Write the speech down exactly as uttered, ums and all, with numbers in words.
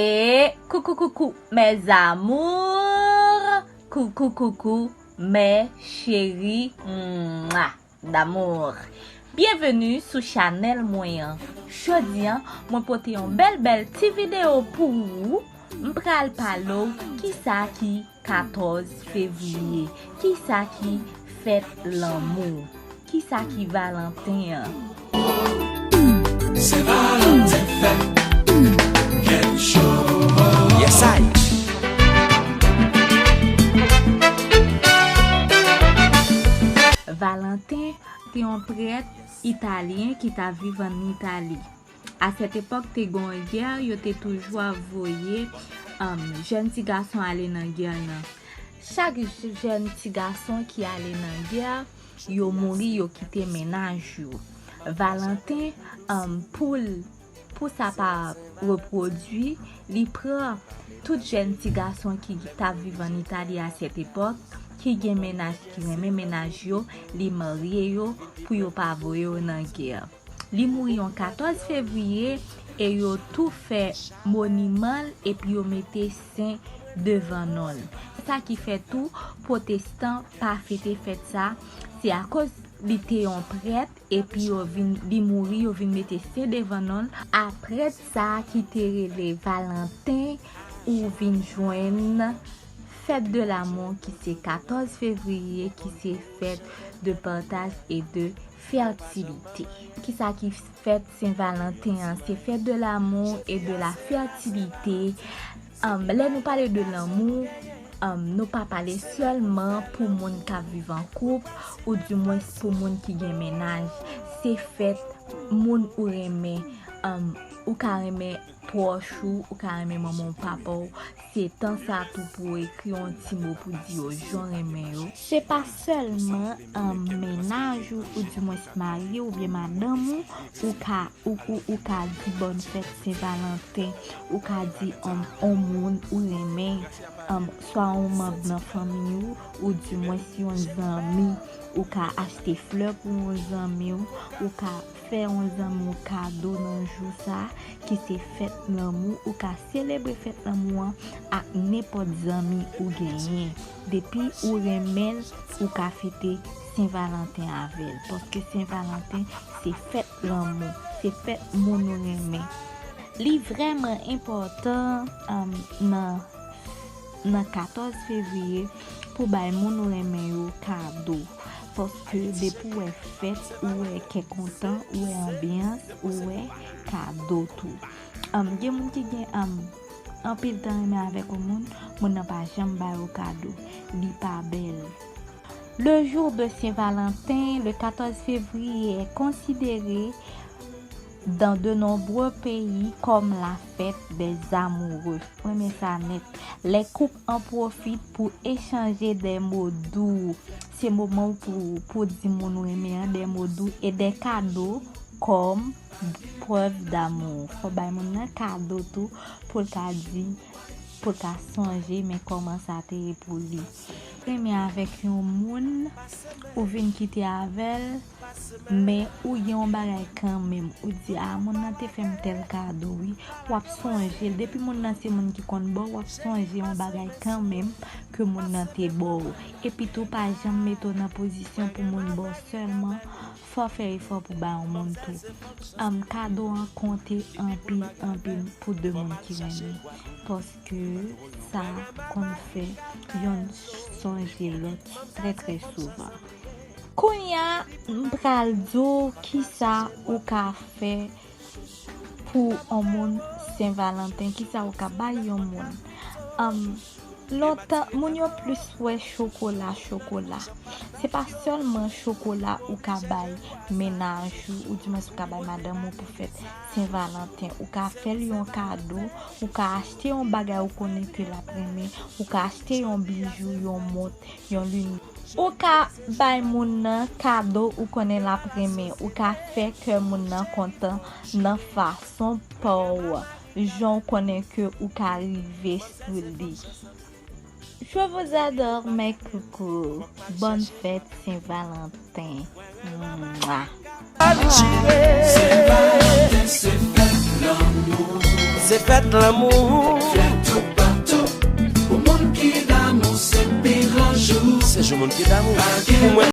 E coucou coucou mes amours, coucou coucou mes chéris, mwa, d'amour. Byenveni sou chanèl mwen an. Jodi a, mwen pote yon bèl bèl ti videyo pou ou. M pral pale w kisa ki katòz fevriye, kisa ki fèt lanmou, kisa ki Valanten an. Se Valanten fèt, Ken Show. Yes I. Valanten te yon prèt italyen ki t ap viv ann Itali. A sèt epòk, te gen yon gè, yo te toujou ap voye um, jèn ti gason ale nan gè nan. Chak jèn ti gason ki ale nan gè, yo mouri, yo kite mennaj yo. Valanten, um, pou l, pou sa pa repwodui, li pran tout jèn ti gason ki t ap viv ann Itali a sèt epòk, ki gen mennaj, ki renmen mennaj yo, li marye yo pou yo pa voye yo nan gè. Li mouri yon katòz fevriye e yo tou fè moniman l epi yo mete sen devan non l. Se sa ki fè tou pwotestan pa fete fèt sa. Se akoz li te yon prèt epi yo vin, li mouri, yo vin mete sen devan non l. A prèt sa ki te rele Valanten ou vin jwenn fèt de lanmou ki se katòz fevriye ki se fèt de pataj e de fètilite. Kisa ki fèt Sen Valanten an? Se fèt de lanmou e de la fètilite. Um, lè nou pale de lanmou, um, nou pa pale sèlman pou moun k ap viv an koup, oudimwens pou moun ki gen mennaj. Se fèt moun ou renmen, um, ou ka renmen pwòch ou, ou ka renmen manman w, papa w. Se tan sa tou pou w ekri yon ti mo pou di yo jan w renmen yo. Se pa sèlman, um, mennaj ou, oudimwens mari w oubyen madanm ou, ou ka, ou, ou, ou ka di bòn fèt Sen Valanten, ou ka di, um, on moun ou renmen, um, swa on manm nan fanmi ou, oudimwens yon zanmi, ou ka achte flè pou yon zanmi w, ou ka fè yon zanmi w kado nan jou sa ki se fèt lanmou, ou ka selebre fèt lanmou an ak nenpòt zanmi ou genyen. Depi ou renmen l, ou ka fete Sen Valanten avè l, paske Sen Valanten se fèt lanmou, se fèt moun ou renmen. Li vrèman enpòtan, um, nan, nan katòz fevriye pou bay moun ou renmen yo kado. Paske depi w wè fèt, ou wè kè kontan, ou wè anbyans, ou wè kado tou. Um, gen moun ki gen, um, anpil tan renmen avèk yon moun, moun nan pa janm ba yo kado. Li pa bèl. Le jour de Saint-Valentin, le quatorze février, est considéré dans de nombreux pays comme la fête des amoureux. Mwen renmen sa nèt. Les couples en profitent pour échanger des mots doux. Se moman pou, pou di moun ou renmen an des mots doux et des cadeaux comme preuve d'amour. Fò bay moun nan kado tou pou l ka di, pou l ka sonje men kòman sa te ye pou li. Renmen avèk yon moun, ou vin kite avè l, men ou gen yon bagay kanmenm. Ou di, a, moun nan te fè m tèl kado, wi. W ap sonje l. Depi moun nan se moun ki konn ba w, w ap sonje yon bagay kanmenm ke moun nan te ba w. Epi tou, pa janm mete w nan pozisyon pou moun ba w sèlman. Fò w fè efò pou ba yon moun tou. Am, kado an konte anpil, anpil pou de moun ki renmen. Paske sa konn fè yonn sonje lòt trè, trè souvan. Kounye a, m pral di w kisa ou ka fè pou yon moun Sen Valanten, kisa ou ka bay yon moun. Am, lontan, moun yo plis wè chokola, chokola. Se pa sèlman chokola ou ka bay mennaj ou, oudimwens ou ka bay madanm ou pou fèt Sen Valanten. Ou ka fè l yon kado, ou ka achte yon bagay ou konnen ke l ap renmen, ou ka achte yon bijou, yon mont, yon linèt. Ou ka bay moun nan kado ou konnen l ap renmen. Ou ka fè kè moun nan kontan nan fason pa w, jan w konnen ke ou ka rive sou li. Je vous adore, mes coucous. Bonne fête Saint-Valentin. Mwa. Sen Valanten se fèt lanmou. Se fèt lanmou. Fèt toupatou. Pou moun ki damou, se pi gran jou. Se jou moun ki damou. Pou mwen,